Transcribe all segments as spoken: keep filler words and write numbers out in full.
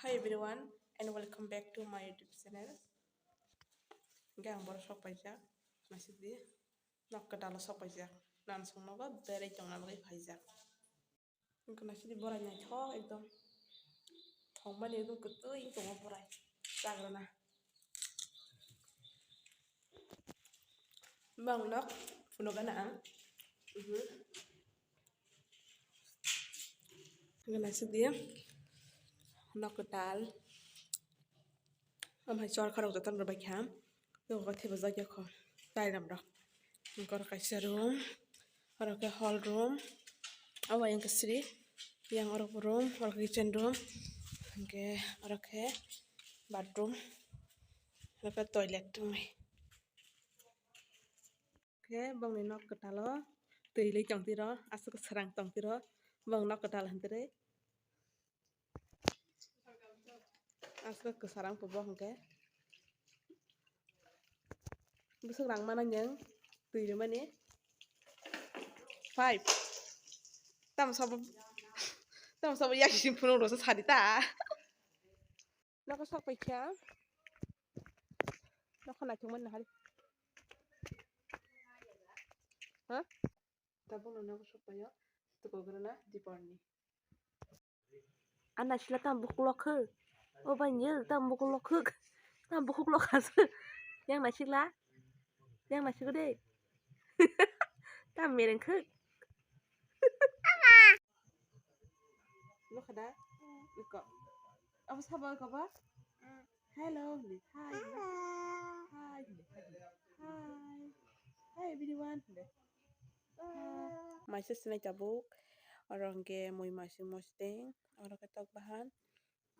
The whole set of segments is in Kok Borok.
Hi everyone and welcome back to my YouTube channel. Hingke ang boro sok paijak, naisik di, nok kwtal o sok paijak, nan song nogo berei tongna bagwi paijak. Hingke naisik di borai naithok ekdom, thongmani ekdom kwtwi wng tongo borai, chagrana. Bang nok phunukgana ang. Mhm. Hingke naisik di, nok kwtal. Amhai chwla khorok joto no rwbaikha. Nogo thebajak yakho. Tailam rok. Hingke oro kaisa room. Oro khe hall room. Obo yang khe sri. Yang oro bo room, oro khe kitchen room. Hingke oro khe bathroom. Oro khe toilet room. Khe bongni nok kwtal o twi li tong tiro, aswk swrang tong tiro, bong nok kwtal hwn tiri. Aswk kwsarang po bo hwnkhe. Bwswk rang mano nwng twi rwmani. Five. Tamo sabo, tamo sabo yak sini phunuk rwsa sadi ta. Nokha sok paikha. Nokha naithok mani hari. Ha? Tabukno nokha sok paio. Tukugrana Diporni. Ana sila tam buklok khuk. O banyil tam buklok khuk. Tam buklok khas. Yang naisik la. Yang naisik de. Tam mereng khuk. Nokha da? Iko. Abo sabo iko ba? Hello, hindi. Hi, hindi. Hi, hindi. Hi. Hi, everyone, hindi. Hi. Maisa sinai tabuk. Oro hwnkhe mui maising mosdeng. Oro khe tok bahan.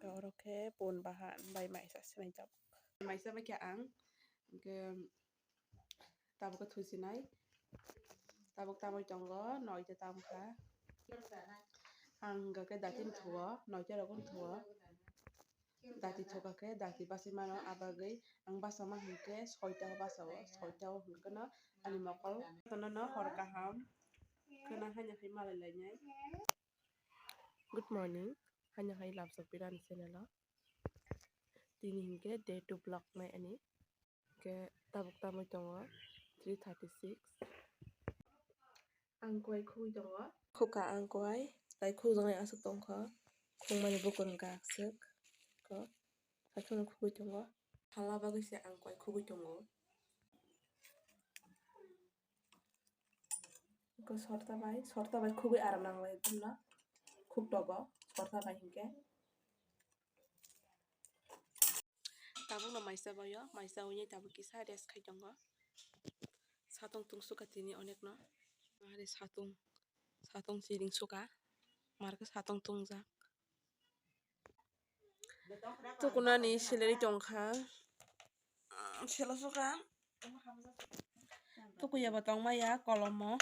Oro khe pun bahan bai maisa sinai tabuk. Maisa bai khe ang. Hwnkhe Tabuk khe thusinai. Tabuk tamwi tongo, noita tamkha. Ang hwnkha khe dati thuo, noita rok thuo. Dati thuka khe dati bachai mano, abagwi ang bachama hinkhe soita bachao, soita o hwnkhe no ani mokol. Jotono no hor kaham khwna haino hai malai lainai. Good morning, haino hai labjak birani channel o. Tini hinkhe day two vlog nai ani. Hingke tabuk tamwi tongo three thirty six. Ang koi khugui tongo. Khuka ang koi, tai khugjaknai aswk tongkha. Khungmani bukur hwnkha aswk. Ko, sakheno khugui tongo. Hala bagwi se ang koi khugui tongo. Ko sorta bai, sorta bai khugui aram nanglai ekdom no. Khuk togo, sorta bai hinkhe. Tabukno maisa baio, maisa uni tabuk kisa rest khai tongo. Satung tungsukha tini onekno. Ari satung, satung chiring sukha. Markhe satung tungjak. Tukunani salary tongkha. Selo sukha. Tukuya bo tongmaya kolomo.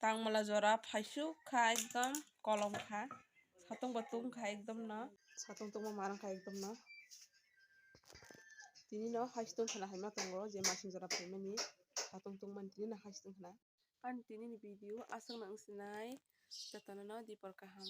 Tangmala jora phaisuk kha ekdom kolom kha. Satung bo tung kha ekdom no. Satung tungma marang kha ekdom no. Tini no hai satung khana hai ma tongo je masing jora phaimani. Satung tungmani tini no hai satung khana. Ani tini ni video aswk no wngsinai. Jotono no dipor kaham.